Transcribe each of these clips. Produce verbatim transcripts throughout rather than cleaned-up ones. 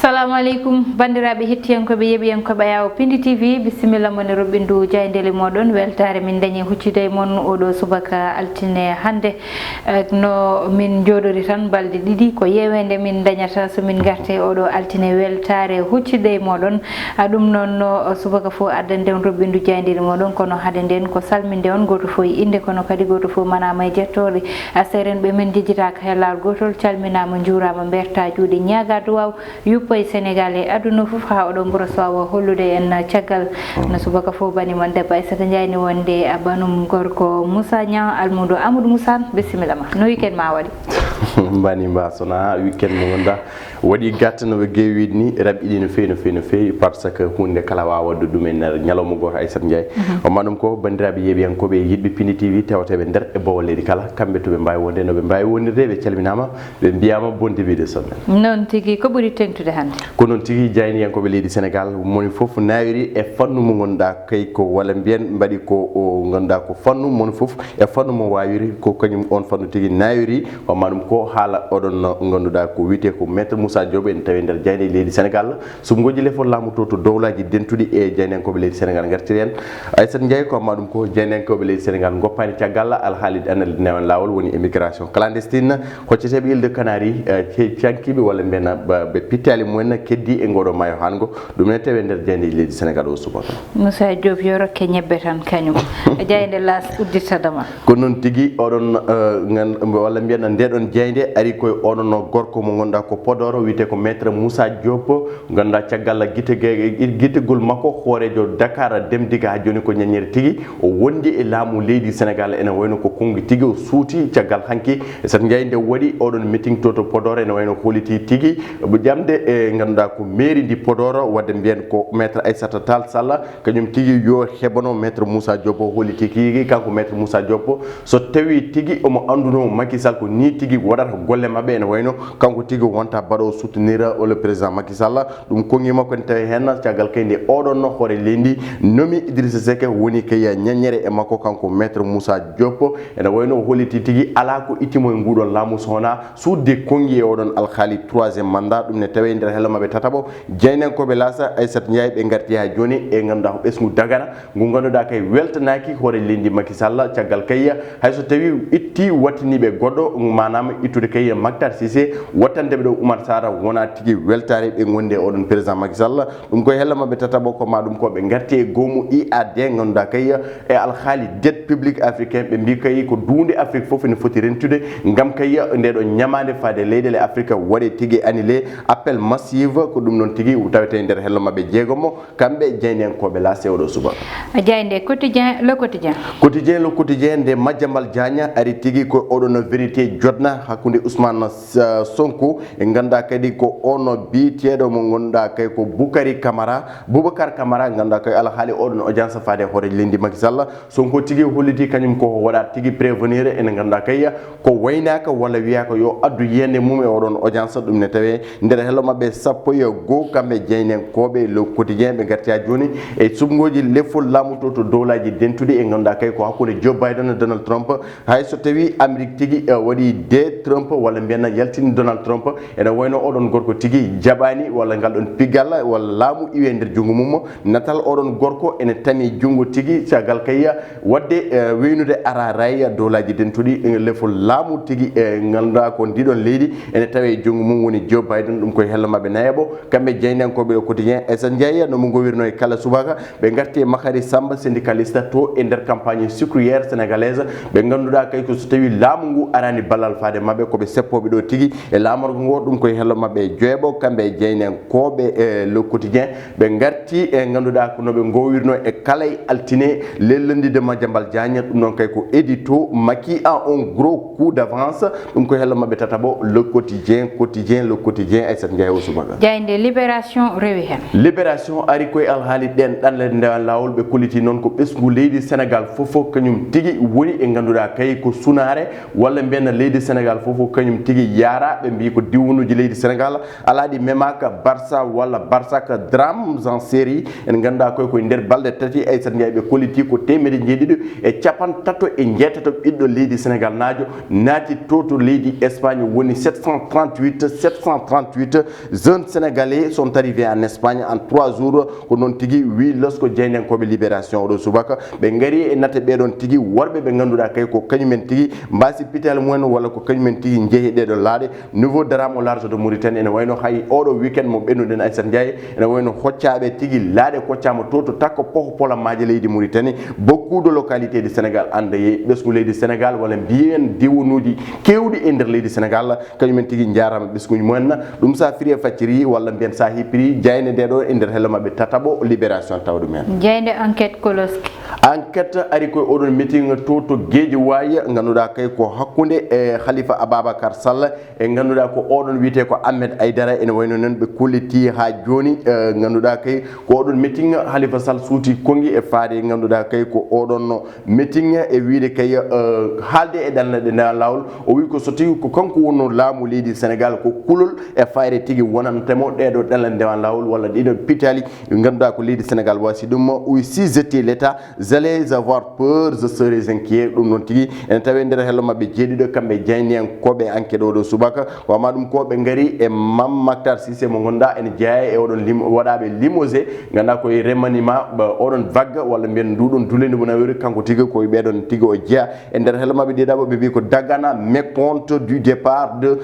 Salamu aleykum, banndiraaɓe hettiyankooɓe, yeɓiyankooɓe Ayawo Pindi T V, bisimilla mon e roɓɓindu jaayndeeli mooɗon. Weltaare min dañi huccude e mon oɗo subaka altine hannde. Eh, no min njooɗori tan balɗe ɗiɗi, ko yeweende min dañata so min ngarte oɗo altine weltaare huccude e mooɗon. Ah, ɗum noon no subaka fof addande on roɓɓindu jaayndeeli mooɗon, kono hade nden ko salminde on gooto fof e innde, kono kadi gooto fof manaama e jettooɗe. Ah, seerenɓe men njejjitaaka he laawol gootol, calminaama, njuuraama, mbertaa juuɗe, ñaagaa duwaaw. Yuppa e Senegal e aduna fof haa oɗo nguro so awa hollude en caggal. No subaka fof bani mon debbo Aissata Ndiaye ni wonde a banum gorko Moussa Niang, almudo Amadou Moussa, bisimilla ma. No weekend ma waɗi? Mbani mba sona weekend mo gonda waɗi gatta no ɓe gewiɗi ni, raɓɓiɗi no fewi, no fewi, no fewi, par ce que hunde kala wawa wadde ɗum e nder ñalawma goto Aissata Ndiaye. O ma ɗum ko bandiraɓe yeeɓiyankoɓe e yiɗɓe Pindi T V tewteɓe nder e bowo leydi kala, kamɓe to ɓe mbawi wonde, no ɓe mbawi wondirde, ɓe calminama, ɓe mbiyama bon début de semaine. Noon tigi, ko ɓuri teŋtude hannde? Ko noon tigi, jayniyankoɓe leydi Sénégal, moni fof nawiri e fannu mo gonda kay ko, walla mbiyen mbaɗi ko o gonda ko fannu, moni fof e fannu mo wawiri, ko kañum on fannu tigi nawiri. O ma ɗum ko haala oɗon no gonduɗa ko wiyete ko Maître Moussa Diop, en tawi nder jayne leydi Sénégal, subgoji lefol laamu to, to dowlaji dentuɗi e jayniyankoɓe leydi Sénégal gartiri en. Aissata Ndiaye, ko ma ɗum ko jayniyankoɓe leydi Sénégal goppani caggal alhaali ɗanal newan lawol, woni immigration clandestine, hocceteɓe Île de Canaries, eh, ce-, cankiɓe walla mbiyen, eh, ɓe pittali mumen keddi e ngoɗo maayo hango. Ɗum ne tawi nder jayde leydi Sénégal o subaka. Moussa Diop yo rokke ñebbe tan kañum. Jayde las uddittadama. Ko noon tigi, oɗon, eh, ngan-, walla mbiyen ndeɗon jayde ari koye oɗon gorko mo gonda ko Podor, wiyete ko Maître Moussa Diop, ganduɗa caggal gite ge-, gittegol makko hoorejo Dakar Dem Dikk ha joni ko ñañere tigi, o wondi e laamu leydi Sénégal, ene wayno ko konngi tigi o suuti caggal hanki. Aissata Ndiaye, nde waɗi oɗon meeting to, to Podor, ene wayno holliti tigi ƴamde e ganduɗa ko mairie ndi Podor, wadde mbiyen ko Maître Aissata Tall Sall, kañum tigi yo heɓano Maître Moussa Diop, holliti tigi kanko Maître Moussa Diop so tawi tigi omo anduno Macky Sall ko ni tigi waɗata golle maɓɓe, ene wayno kanko tigi wonta baɗo soutenir le président Macky Sall. Ɗum konngi makko ene tawi heen, caggal kay nde oɗon no hoore leydi nomi Idrissa Seck, woni kay ñañere e makko kanko Maître Moussa Diop. Ene wayno o holliti tigi ala ko ittimo e nguɗon laamu so wona suuɗde konngi e oɗon alhaali troisième mandat. Ɗum ne tawi nder hello maɓɓe tataɓo, jayniyankoɓe L'As, Aissata Ndiaye, ɓe garti ha joni e ganduɗa ko ɓesngu Dagana, ngu ganduɗa kay weltanaki hoore leydi Macky Sall, caggal kay hayso tawi itti wattiniɓe goɗɗo, manam ittude kay Mactar Cissé, wattande ɓe ɗo Oumar Sarr, wona tigi weltare ɓe gondi e oɗon président Macky Sall. Ɗum koye hello maɓɓe tataɓo, ko ma ɗum ko ɓe garti e goomu I A D, ganduɗa kay e alhaali dette publique africain, ɓe mbi kay ko duunde Afrique fof ene foti rentude ngam kay ndeɗo ñamande faade leyɗele Afrique waɗe tigi annulé, appel massive, ko ɗum noon tigi tawete nder hello maɓɓe jeegomo. Kamɓe jayniyankoɓe L'As e oɗo subaka. Jayde Quotidien, Le Quotidien. Quotidien, Le Quotidien, nde Madiambal Diagne ari tigi ko oɗo no vérité jotna hakkunde Ousmane, uh, Sonko, e ganduɗa kadi ko ono biyeteɗo mo ganduɗa kay ko Boukari Camara, Boubacar Camara, ganduɗa kay alhaali oɗon audience faade hoore leydi Macky Sall. Sonko tigi holliti kañum ko waɗa tigi prévenir, ene ganduɗa kay ko waynaka walla wiyaka yo addu yiyande mum e oɗon audience. Ɗum ne tawe nder hello maɓɓe sappo e goo, kamɓe jayniyankoɓe Le Quotidien, ɓe garti ha joni e subgoji lefol laamu to, to dowlaji dentuɗi, e ganduɗa kay ko hakkunde Joe Biden e Donald Trump. Hay so tawi Amérique tigi, eh, waɗi de Trump walla mbiyen yaltini Donald Trump, ene wayno oɗon gorko tigi jaɓani walla ngal ɗon pigal walla laamu iwe nder junngo mum. Natal oɗon gorko ene tami junngo tigi, caggal kay wadde, eh, weynude araray dowlaji dentuɗi, eh, lefol laamu tigi, eh, ganduɗa ko ndiɗon leydi ene tawe e junngo mum woni Joe Biden, ɗum koye hello maɓɓe nayaɓo. Kamɓe jayniyankoɓe Le Quotidien, Aissata Ndiaye, no mo gowirno e kala subaka, ɓe garti e Makhari Samba, syndicaliste to e nder campagne sucrière sénégalaise, ɓe ganduɗa kay ko so tawi laamu ngu arani ballal faade maɓɓe, koɓe seppoɓe ɗo tigi e laamorgo ngo, ɗum koye hello maɓɓe e joweeɓo, kamɓe e jayniyankoɓe e Le Quotidien. Ɓe garti e ganduɗa ko no ɓe gowirno e kala e altine, le lundi de Madiambal Diagne, ɗum noon kay ko édito, Macky a un gros coup d'avance, ɗum ko hello maɓɓe tataɓo, Le Quotidien, Quotidien, Le Quotidien, Aissata Ndiaye o subaka. Jayde Libération rewi hen. Libération ari koye alhaali ɗen ɗanle ndewan lawol, ɓe kolliti noon ko ɓesngu leydi Sénégal fof fof kañum tigi woni e ganduɗa kay ko sunare, walla mbiyen leydi Sénégal fof fof kañum tigi yaara, ɓe mbi ko diwunuji leydi Sénégal ala ɗi memaka, Barça walla Barça ko drame en série, en ganduɗa koye koye nder balɗe tati, Aissata Ndiaye ɓe kolliti ko teemedde jeeɗiɗi e capanɗe tato e jeetati. Tato ɓiɗɗo leydi Sénégal naajo naati to to leydi Espagne, woni sept cent trente-huit, sept cent trente-huit jeunes sénégalais sont arrivés en Espagne en trois jours. Ko noon tigi wi losko jeynenkooɓe Libération oɗo subaka. Ɓe ngari e nate ɓeɗon tigi worɓe ɓe ngannduɗaa kay ko kañumen tigi mbaasi pital mumen walla ko kañumen tigi njehi ɗeɗo laaɗe. Nouveau drame au large de Mauritanie ene wayno hay oɗo weekend mo ɓennuɗen Aissata Ndiaye, ene wayno hoccaaɓe tigi laaɗe koccaama to to takko poho pola maaje leydi Mauritanie. Beaucoup de localités du Sénégal anndayee ɓesngu leydi Sénégal walla mbiyen diwonuuji keewɗi e nder leydi Sénégal, kañumen tigi njaaraama ɓesnguuji mumen. Ɗum sa firi e facciri walla mbiyen sa hippiri jayne nde ɗo e nder hello maɓɓe tataɓo Libération tawa ɗum heen. Jayde enquête koloski. Enquête ari koye oɗon meeting to to Guédiawaye, ngannduɗaa kay ko hakkunde e Khalifa Ababacar Sall e ngannduɗaa ko oɗon wiyetee ko Ahmed Aidara. Ene wayno noon ɓe kolliti haa jooni, eh, ngannduɗaa kay ko oɗon meeting Khalifa Sall suuti konngi e faade ngannduɗaa kay ko oɗon meeting e wiyde kay, eh, haalde e ɗanle ɗe ndewan laawol. O wi ko so tigi ko kanko wonno laamu leydi Sénégal ko kulol e fayre tigi wonantemo ɗeɗo ɗanle ndewan laawol walla ɗiɗo pitali ngannduɗaa ko leydi Sénégal wasi ɗum. O wi si j'étais l'État, j'allais avoir peur, je serais inquiet. Ɗum noon tigi ene tawe nder hello maɓɓe jeeɗiɗo kamɓe jayniyankooɓe enquête oɗo subaka. Wama ɗum ko ɓe ngari e Mam Mactar Cissé mo ngannduɗaa ene jeeya e oɗon lim waɗaɓe limogé ngannduɗaa koye remaniement ɓe oɗon vague walla mbiyen nduɗon dulendi mo nawiri kanko tigi koye ɓeɗon tigi o jeeya. E nder hello maɓɓe ɗiɗaɓo ɓe mbi ko Dagana mécontent du départ de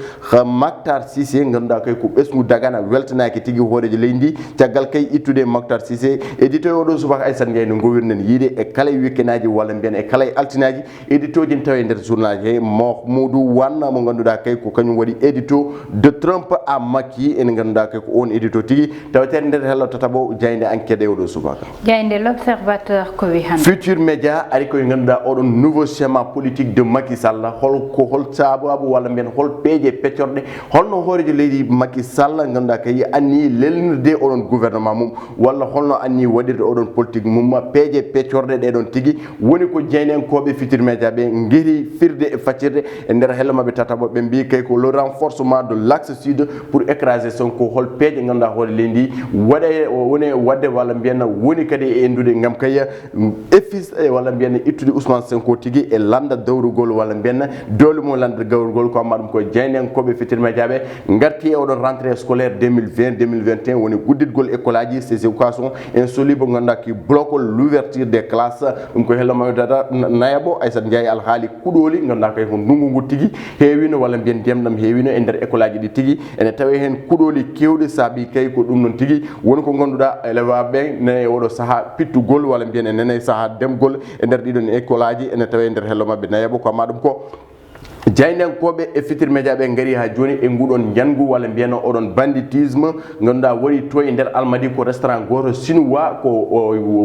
Mactar Cissé, ngannduɗaa kay ko ɓesngu Dagana weltanaaki tigi hooreejo leydi ndi. Caggal kay ittude Mactar Cissé, édito e oɗo subaka Aissata Ndiaye no ngowirnen yiide e kala e weekendaaji walla mbiyen e kala e altinaji. Éditoji ne tawe e nder journal he Mahmoudou Wan mo ngannduɗaa kay ko kañum waɗi édito de Trump à Macky. Ene ngannduɗaa kay ko on édito tigi taweteeɗo nder hello tataɓo jayde enquête e oɗo subaka. Jayde L'Observateur ko wi hannde. Futur Média ari koye ngannduɗaa oɗon nouveau schéma politique de Macky Sall, hol ko hol sababu walla mbiyen hol peeje peccorɗe, holno hooreejo leydi Macky Sall ngannduɗaa kay anni lelnirde oɗon gouvernement mum walla holno anni waɗirde oɗon politique mum. Peeje peccorɗe ɗeɗon tigi woni ko jeynenkooɓe Futur Média ɓe ngiri firde e faccirde e nder hello maɓɓe tataɓo ɓe mbi kay ko le renforcement de l'axe sud pour écraser Sonko, hol peeje ngannduɗaa hoore leydi ndi waɗa woni waɗde walla mbiyen woni kadi e endude ngam kay effis e walla mbiyen ittude Ousmane Sonko tigi e landa dawrugol walla mbiyen doole mum landa dawrugol. Ko amma ɗum ko jeynenkooɓe Futur Média ɓe ngarti e oɗon rentrée scolaire deux mille vingt deux mille vingt et un woni gudditgol école aji ces occasions insoluble ngannduɗaa ki bloque l'ouverture des classes. Ɗum ko hello maɓɓe tata nayaɓo Aissata Ndiaye alhaali kuɗooli ngannduɗaa kay ko ndungu ngu tigi heewino walla mbiyen ndiyam ɗam heewino e nder école aji ɗi tigi ene tawe heen kuɗooli keewɗi saabi kay ko ɗum noon tigi woni ko ngannduɗaa élève aɓe ɓe nene e oɗo saha pittugol walla mbiyen e nene e saha demgol e nder ɗiɗon école aji ene tawe e nder hello maɓɓe nayaɓo ko amma ɗum ko jaynenkooɓe e Futur Média ɓe ngari haa jooni e nguɗon njanngu walla mbiyano oɗon banditisme ngannduɗaa waɗi to e nder Almadi ko restaurant gooto chinois ko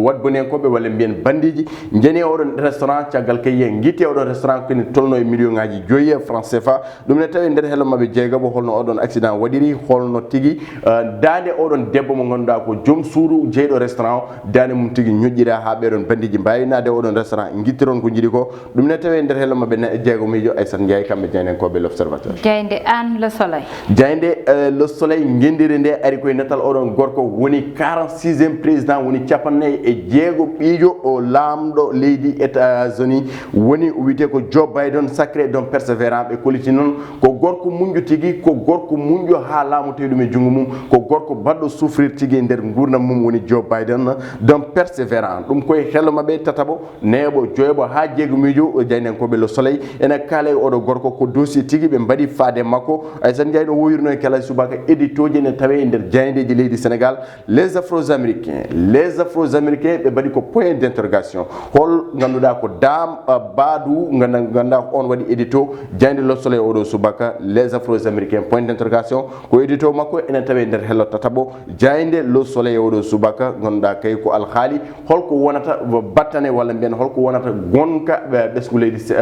waɗbonenkooɓe walla mbiyen bandiji njani oɗon restaurant caggal kay ngitte oɗon restaurant kene tolno e million ngaji joyi franc C F A. Ɗum ne tawi nder hello maɓɓe jeegaɓo holno oɗon accident waɗiri holno tigi eh, daande oɗon debbo mo ngannduɗaa ko joom suudu jeyɗo restaurant o daande mum tigi ñoƴƴira haa ɓeɗon bandiji mbawi naade oɗon restaurant gittiron ko jiɗi ko. Ɗum ne tawe nder hello maɓɓe jeegomijo Aissata Ndiaye kamɓe jeynenkooɓe L'Observateur. Jayde an Le Soleil. Jayde eh, Le Soleil ngendiri nde ari koye natal oɗon gorko woni quarante-sixième président woni capannayyi e jeego ɓiijo o laamɗo leydi États-Unis woni o wiyete ko Joe Biden sacré donc persévérant ɓe koliti noon ko gorko muñƴo tigi ko gorko muñƴo haa laamu tawi ɗum e junngo mum ko gorko baɗɗo souffrir tigi e nder nguurndam mum woni Joe Biden donc persévérant ɗum koye hello maɓɓe tataɓo neeɓo joyoɓo haa jeegomiijo jaynenkooɓe Le Soleil ene kaala e oɗo gorko ko dossier tigi ɓe mbaɗi faade makko Aissata Ndiaye no woyirno e kala subaka éditoji ene tawe e nder jayndeji leydi Sénégal. Les Afro-Américains, les Afro-Américains ɓe mbaɗi ko point d'interrogation hol ngannduɗaa ko Dame Badou ngannduɗaa on waɗi édito jaynde Le Soleil oɗo subaka les Afro-Américains point d'interrogation ko édito makko ene tawe nder hello tataɓo jaynde Le Soleil oɗo subaka ngannduɗaa kay ko alhaali holko wonata battane walla mbiyen holko wonata gonka ɓesngu leydi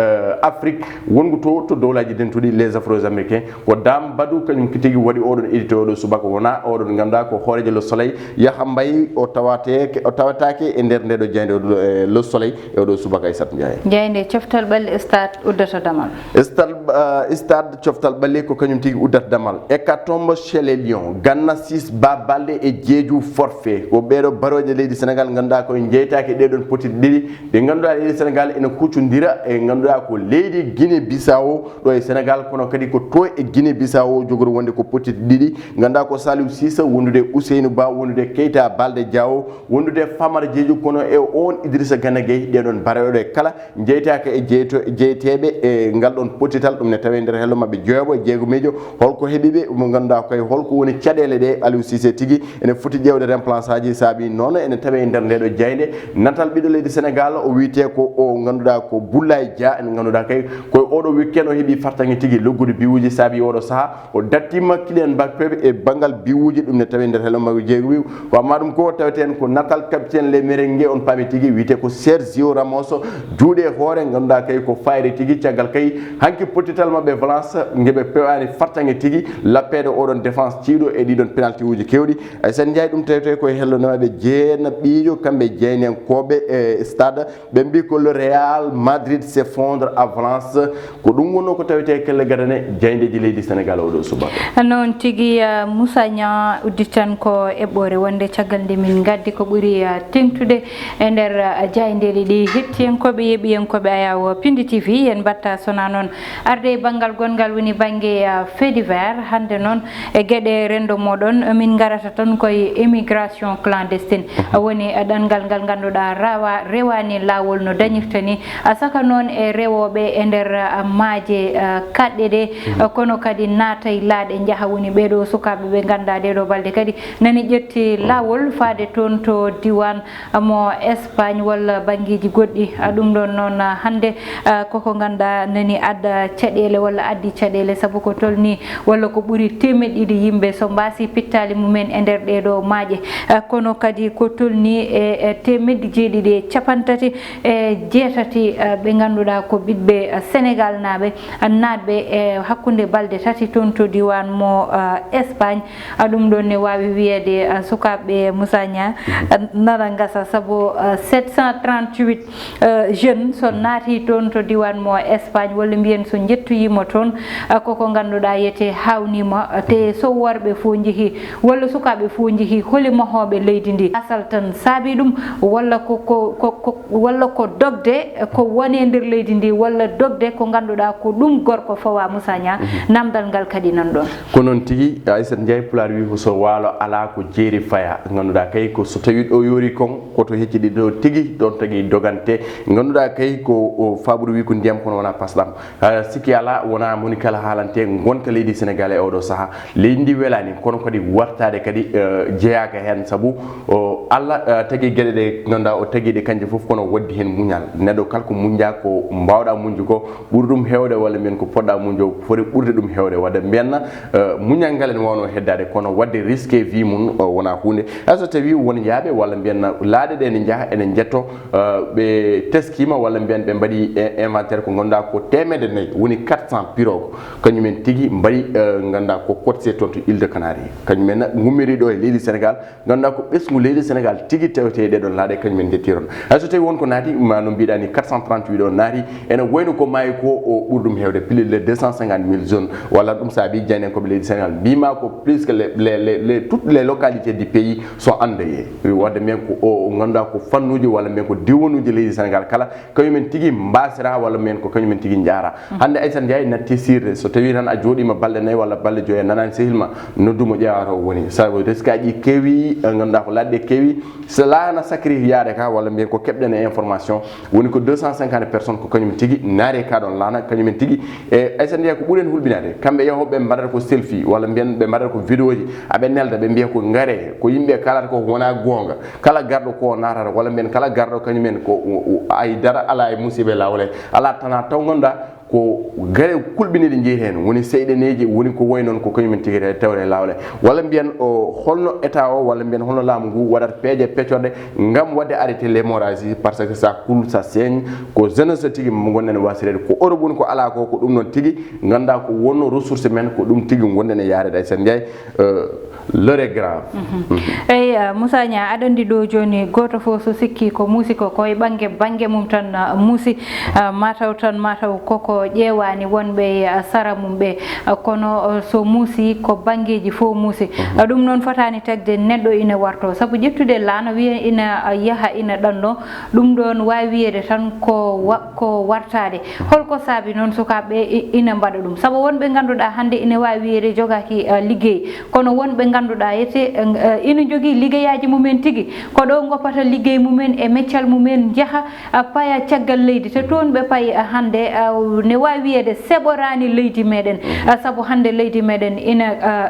Afrique wongu To to dowlaaji dentuɗi, les Afro-Américains, ko Dame Badou kañum tigi waɗi oɗon édito oɗo subaka. Wona oɗon ngannduɗaa ko hooreejo Le Soleil, yaha mbayi o tawate o tawataake e nder ndeɗo jaaynde oɗo, e Le Soleil e oɗo subaka. Aissata Ndiaye. Jaaynde coftal ɓalli, stade uddata damal. Stade, ah, stade coftal ɓalli ko kañum tigi uddata damal. Hécatombe chez les Lions, Gana Six, Ba Balde e Jeeju forfait. Ko ɓeeɗo barooje leydi Sénégal ngannduɗaa koye jeytaake ɗeɗon poti ɗiɗi ɗi ngannduɗaa leydi Sénégal ene huccondira e ngannduɗaa ko leydi Guinée Bissau ɗo e Sénégal, kono kadi ko to e Guinée Bissau jogori wonde ko poti ɗiɗi. Ngannduɗaa ko Saliou Cissé wondude Ousseynou Ba, wondude Keita Balde Diao, wondude Famara Diédhiou, kono e on Idrissa Gana Gueye, ɗeɗon barooje kala jeytaaka e jeyto-, jeyteeɓe e ngal ɗon pottital, ɗum ne tawee nder hello maɓɓe jeewo e jeegomiijo. Holko heɓi ɓe? Mo ngannduɗaa koye holko woni caɗeele ɗe Aliou Cissé tigi ene foti ƴeewde remplaçant ji, saabi noon ene tawee nder ndeɗo jaaynde. Natal ɓiɗɗo leydi Sénégal, o wiyetee ko o ngannduɗaa ko Boulaye Dia, en ngannduɗaa kay koye oɗo weekend o heɓi fartaŋŋe tigi loggude biwuuji, saabi oɗo sahaa o dattiima Kylian Mbappé e banngal biwuuji, ɗum ne tawee nder hello maɓɓe jeegomiijo. Ko amma ɗum ko taweten ko natal capitaine les merengue, on paami tigi wiyetee ko Sergio Ramos, juuɗe hoore ngannduɗaa kay ko fayre tigi. Caggal kay hanki pottital maɓɓe Valence, nge ɓe pewaani fartaŋŋe tigi lappeede oɗon défense ciiɗo e ɗiɗon penalty uji keewɗi. Aissata Ndiaye, ɗum tawetee koye hello maɓɓe jeenaɓiijo, kamɓe jeynankooɓe e stade, ɓe mbi ko le Real Madrid s'effondre à Valence. Ko ɗum wonno ko tawetee kelle gadane jayndeeji leydi Sénégal oɗo subaka. Noon tigi, ah, Moussa Niang udditan ko eɓɓoore wonde caggal nde min ngaddi ko ɓuri, ah, teŋtude e nder, ah, jaayndeeji ɗi. Hettiyankooɓe, yeeɓiyankooɓe Ayaw Pindi T V, en mbatta sona noon arde e banngal gonngal woni bannge, ah, fait divers. Hannde noon e geɗe renndo moɗon, min ngarata tan koye immigration clandestine. Woni, ah, ɗanngal ngal ngannduɗaa rawa, rewaani laawol no dañirta ni. Ah, saka noon e rewooɓe e nder, ah, maaje, ah, kaɗɗe ɗe, ah, kono kadi naata e laaɗe njaha. Woni ɓeeɗo sukaaɓe ɓe ngannduɗaa ɗeeɗo balɗe kadi nani ƴetti laawol faade toon to diiwaan mo Espagne walla banngeeji goɗɗi. Ah, ɗum ɗoon noon, ah, hannde, ah, koko ngannduɗaa nani adda caɗeele walla addi caɗeele, sabu ko tolni walla ko ɓuri teemeɗɗe ɗiɗi yimɓe so mbaasi pittaali mumen e nder ɗeeɗo maaje. Ah, kono kadi ko tolni e, e teemeɗɗe jeeɗiɗi e cappanɗe tati e jeetati, ah, ɓe ngannduɗaa ko ɓiɓɓe, ah, Sénégal naaɓe, ah, naatɓe e hakkunde balɗe tati toon to diiwaan mo, ah, Espagne. Ah, ɗum ɗoon ne waawi wiyeede, ah, sukaaɓe Moussa Niang, ah, nana ngasa, sabu, ah, sept cent trente-huit, ah, jeunes so naati toon to diiwaan mo Espagne, walla mbiyen so njettoyiima toon, ah, koko ngannduɗaa yete haawniima, ah, te so worɓe fof njehi, walla sukaaɓe fof njehi, holi mahooɓe leydi ndi? Asal tan saabi ɗum, walla ko, ko, ko, ko, walla ko dogde ko woni e nder leydi ndi, walla dogde ko ngannduɗaa ko ɗum gorko fawa? Moussa Niang, namdal ngal kadi nan ɗoon. Ko noon tigi, Aissata Ndiaye, Pulaar wi ko so waalo alaa ko jeeri faya. Ngannduɗaa kay ko so tawii ɗo yoori kon, ko to hecci ɗi ɗo tigi, ɗoon tagi dogante. Ngannduɗaa kay ko o faaɓuru wi ko ndiyam kono wonaa pasɗam. Ah, sikki alaa, wonaa moni kala haalante ngonka leydi Sénégal e oɗo sahaa. Leydi ndi welaani, kono kadi wartaade kadi, eh, jeyaaka heen, sabu o Allah, eh, tagi geɗe ɗe ngannduɗaa o tagi ɗe kanje fof, kono waddi heen muñal. Neɗɗo kala ko muñƴaa ko mbaawɗaa muñde ko, ɓuri ɗum heewde walla mbiyen ko poɗɗaa muñde o foti ɓurde ɗum heewde. Wadde mbiyen, eh, muñal ngal ene waawno heddaade, kono wadde risque vie mum o wonaa huunde. Hay so tawii won yaaɓe walla mbiyen laaɗe ɗe ene njaha ene njetto, eh, ɓe teskiima walla mbiyen ɓe mbaɗi i-, inventaire ko ngannduɗaa ko teemedde nayi, woni quatre cents pirogues, kañumen tigi mbaɗi, eh, ngannduɗaa ko cotisé toon to Île de Canaries. Kañumen ngummiri ɗo e leydi Sénégal, ngannduɗaa ko ɓesngu leydi Sénégal tigi tawetee e ɗee ɗoon laaɗe, kañumen njettii toon. Hay so tawii won ko naati, ma no mbiɗaa ni, quatre cent trente-huit o naati, ene wayno ko maayi ko o ɓuri ɗum heewde, plus de deux cent cinquante mille jeunes, walla ɗum saabi jeynankooɓe leydi Sénégal mbiima ko plus que les, les, les, les, toutes les localités du pays sont endeuillées. Wadde mbiyen ko o, o ngannduɗaa ko fannuuji walla mbiyen ko diiwanuuji leydi Sénégal kala, kañumen tigi mbaasira walla mbiyen ko kañumen tigi njaara. Hannde Aissata Ndiaye natti sirde, so tawii tan a jooɗiima balɗe nayi walla balɗe joyi a nanaani sehil ma, noddu mo ƴeewaa to o woni. Sabu risque aji keewi, eh, ngannduɗaa ko laaɗe keewi, so laana sakiri yaade ka walla mbiyen ko keɓɗen e information, woni ko deux cent cinquante personnes ko kañum tigi naati ka ɗoon laana, kañumen tigi. E Aissata Ndiaye ko ɓuri en hulɓinaade, kamɓe yahooɓe ɓe mbaɗata ko selfie walla mbiyen ɓe mbaɗata ko vidéo ji, aɓe nelda ɓe mbiya ko ngare, ko yimɓe kalata ko wonaa goonga. Kala garɗo ko o naatata walla mbiyen kala garɗo kañumen ko o, o, ay dara alaa e musiiɓe laawol he. Alaa tan a taw ngannduɗaa Ko gare kulɓiniiɗe njeyi heen, woni seyɗeneeji, woni ko wayi noon, ko kañumen tigi tawre e laawle. Walla mbiyen o holno état o, walla mbiyen holno laamu ngu waɗata peeje peccorɗe ngam waɗde arrêté l'hémorragie, parce que ça coule, ça saigne, ko jeunesse tigi mo ngonɗen wasireede, ko Europe woni ko alaa ko, ko ɗum noon tigi ngannduɗaa ko wonno ressource men, ko ɗum tigi ngonɗen e yaareede. Aysata Ndiaye, euh, l'heure est grave. Mhm. Eyi, uh, Moussa Niang, aɗa anndi ɗo jooni gooto fof so sikki ko muusi ko, ko e bannge, bannge mum tan, uh, muusi, uh, mataw tan, mataw koko ƴeewaani wonɓe e, uh, sara mum ɓe. Uh, kono, uh, so muusi ko banngeeji fof muusi. Mhm. Uh, ɗum noon fotaani tagde neɗɗo ina warto, sabu ƴettude laana wiya ina, uh, yaha ina ɗanno, ɗum ɗoon waawi wiyeede tan ko wa-, ko wartaade. Holko saabi noon sukaaɓe ɓe i-, ina mbaɗa ɗum? Sabu wonɓe ngannduɗaa hannde ina waawi wiyeede jogaaki, uh, liggey. Kono wonɓe ngannduɗaa ete, uh, ina njogii liggeyaaji mumen tigi. Ko ɗo ngoppata liggey mumen e meccal mumen, njaha, uh, paya caggal leydi. Te toon ɓe payi, uh, hannde, uh, ne waawi wiyeede seɓoraani leydi meɗen. Uh, sabu hannde leydi meɗen ina,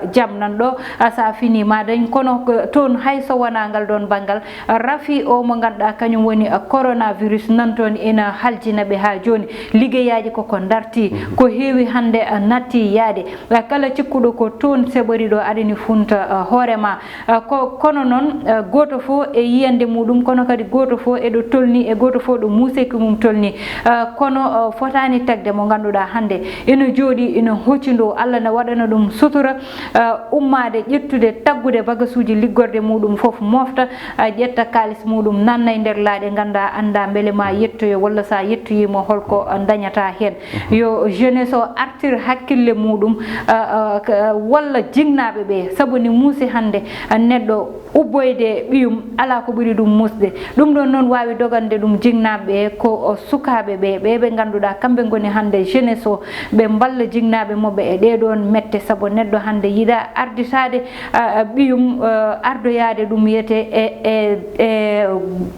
uh, jam nan ɗo, uh, so a fini ma dañ. Kono, uh, toon hay so wonaa ngal ɗoon banngal, rafi o mo ngannduɗaa kañum woni, uh, coronavirus nan toon ina haljina ɓe haa jooni. Liggeyaaji koko ndarti, mhm, ko heewi hannde, uh, natti yaade. Uh, kala cikkuɗo ko toon seɓori ɗo aɗani funta, uh, hoore ma. Uh, ko, kono noon, uh, gooto fof e yiyannde muɗum, kono kadi gooto fof eɗo tolni e gooto fof ɗo muuseki mum tolni. Uh, kono, uh, fotaani tagde mo ngannduɗaa hannde ina jooɗi, ina hoccindo, Allah ne waɗana ɗum sutura, uh, ummaade, ƴettude, taggude bagasuuji liggorde muɗum fof, mofta, uh, ƴetta kaalis muɗum, nanna e nder laaɗe, ngannda, annda mbele ma yettoyo, walla so a yettoyiima holko, uh, dañata heen. Yo jeunesse o artir hakkille muɗum, uh, uh, k-, uh, walla jinnaaɓe ɓe, sabu ne muusi hannde, uh, neɗɗo ubboyde ɓiyum, alaa ko ɓuri ɗum muusde. Ɗum ɗoon noon waawi dogande ɗum jinnaaɓe ɓe, ko, o, sukaaɓe ɓe, ɓe ɓe ngannduɗaa kamɓe ngoni hannde jeunesse o, ɓe mballa jinnaaɓe maɓɓe e ɗee ɗoon mette, sabu neɗɗo hannde yiɗa arditaade, a, a, ɓiyum, a, ardoyaade ɗum wiyete e, e, e,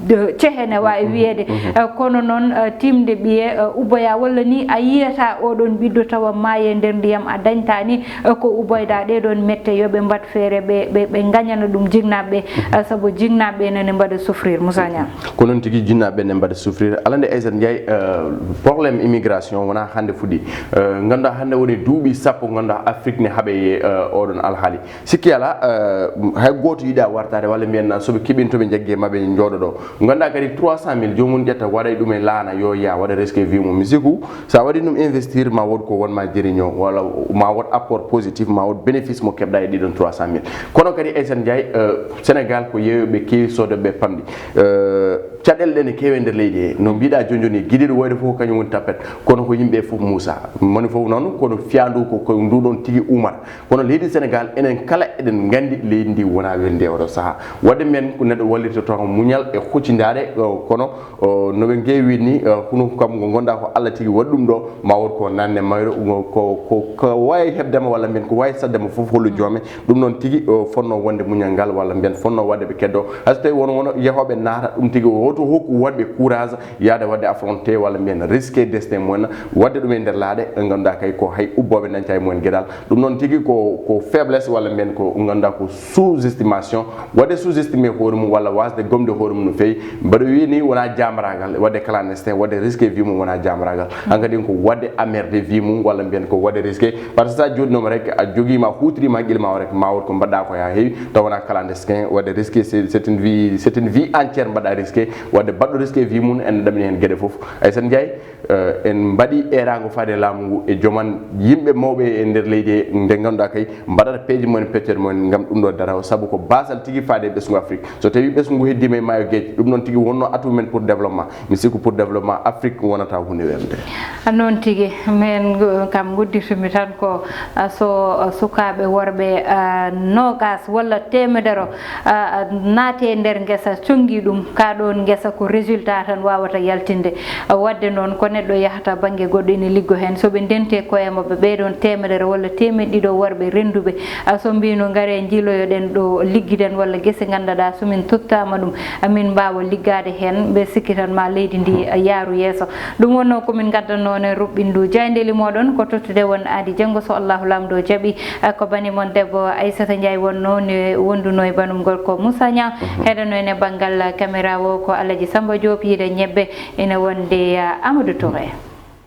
de, cehene waawi wiyeede. Mhm. A, kono noon, a, tiimde ɓiye, a, ubboya walla ni a yiyata oɗon ɓiɗɗo tawa maayi e nder ndiyam a dañtaani, a, ko ubboyda. Ɗee ɗoon mette yo ɓe mbaɗ feere ɓe, ɓe, ɓe ngañana ɗum jinnaaɓe ɓe, a, sabu jinnaaɓe ɓe nane mbaɗa souffrir, Moussa Niang. Ko noon tigi, jinnaaɓe ɓe ne mbaɗa souffrir. Alaa nde Aysata Ndiaye, euh, problème immigration wonaa hannde fuɗɗi. Euh, ngannduɗaa hannde woni duuɓi sappo ngannduɗaa Afrique ne haɓe, euh, oɗon alhaali. Sikki alaa, euh, hay gooto yiɗaa wartaade walla mbiyen so ɓe keɓii to ɓe njaggi e maɓɓe njooɗo ɗo. Ngannduɗaa kadi trois cent mille joomum ƴetta waɗa e ɗum e laana yo yaa waɗa risque vie mum. Mi sikku so a waɗi ɗum investir ma wood ko won ma jëriñoo walla ma wood apport positif ma wood bénéfice mo keɓɗa e ɗiɗon trois cent mille. Kono kadi Aysata Ndiaye, euh, Sénégal ko yeeyoɓe keewi soodooɓe pamɗi. Euh, caɗeele ɗe ne keewi e nder leydi he. No mbiɗa jooni jooni giɗiiɗo woyde fof ko kañum woni tappet. Kono ko yimɓe fof muusa. Moni fof noon kono fiyaandu ko, ko nduɗon tigi umata. Kono leydi Sénégal enen kala eɗen nganndi leydi ndi wonaa welndi e oɗo sahaa. Waɗde men ko neɗɗo wallirta tan muñal e huccindaare, euh, kono o, no ɓe ngeewi ni, eh, hunu kam ngo ngonɗaa ko Allah tigi waɗi ɗum ɗo, ma won ko nanne mayro, ngo ko, ko, ko waawi heɓdema walla mbiyen ko waawi saɗdema fof hollo joome. Ɗum noon tigi, o, fotnoo wonde muñal ngal walla mbiyen fotnoo waɗde ɓe keddo. Hay so tawi won, won yahooɓe naata ɗum tigi, woto hokku waɗɓe courage yaade waɗde affronté walla mbiyen risqué destin mumen, waɗde ɗum e nder laaɗe, ɓe ngannduɗaa kay ko hay ubbooɓe nanca e mumen geɗal. Ɗum noon tigi ko, ko faiblesse walla mbiyen ko ngannduɗaa ko sous-estimation, waɗde sous-estimé hoore mum walla waasde gomde hoore mum no feewi. Mbaɗa wiyi ni wonaa jaambaraagal, waɗde clandestin, waɗde risqué vie mum wonaa jaambaraagal. Hankadi ko waɗde emmerdé vie mum walla mbiyen ko waɗde risqué. Par ce que so a jooɗinooma rek, a jogiima, a huutoriima hakkille ma o rek, ma wood ko mbaɗɗaa ko haa heewi, taw wonaa clandestin, waɗde risqué, c'est, c'est une vie, c'est une vie entière mbaɗɗaa risqué, waɗde baɗɗo risqué vie mum, ene ɗaɓɓi heen geɗe fof. Aysata Ndiaye, Eh, en mbaɗi eeraango faade e laamu ngu e joom an yimɓe mawɓe e nder leydi he, nde ngannduɗaa kay mbaɗata peeje mumen, peccere mumen ngam ɗum ɗo darawo, sabu ko baasal tigi faade e ɓesngu Afrik. So tawii ɓesngu ngu heddiima e maayo geec, ɗum noon tigi wonnoo atout men pour développement. Mi sikku pour développement Afrik wonata huunde weelde. Noon tigi, min, uh, kam ngudditumi tan ko, uh, so, uh, sukaaɓe worɓe, uh, noogas walla teemedere, uh, naati e nder ngesa, conngi ɗum, ka ɗoon ngesa ko résultat tan waawata yaltinde. Waɗde noon, ko neɗɗo yahata bannge goɗɗo ina liggo heen. So ɓe ndenti e koye maɓɓe, ɓee ɗoon teemedere walla teemeɗɗe ɗiɗo worɓe rennduɓe, a, so mbiino, "Ngaree njiiloyoɗen ɗo liggiden walla gese ngannduɗaa so min tottaama ɗum, a, min mbaawa liggaade heen." Ɓe sikki tan ma leydi ndi, a, yaaru yeeso. Ɗum wonnoo ko min ngaddanoo on e ruɓɓindu jaayndeeli mooɗon, ko tottude won aadi janngo so Allahu Laamɗo jaɓi. A, ko bani mon debbo Aissata Ndiaye wonnoo, ne wondunoo e banum gorko Moussa Niang. Mhm. Heɗanoo en e banngal caméra o ko Alaji Samba Diop, Yida Ñebbe, ina wondi, a, Amadou Touré.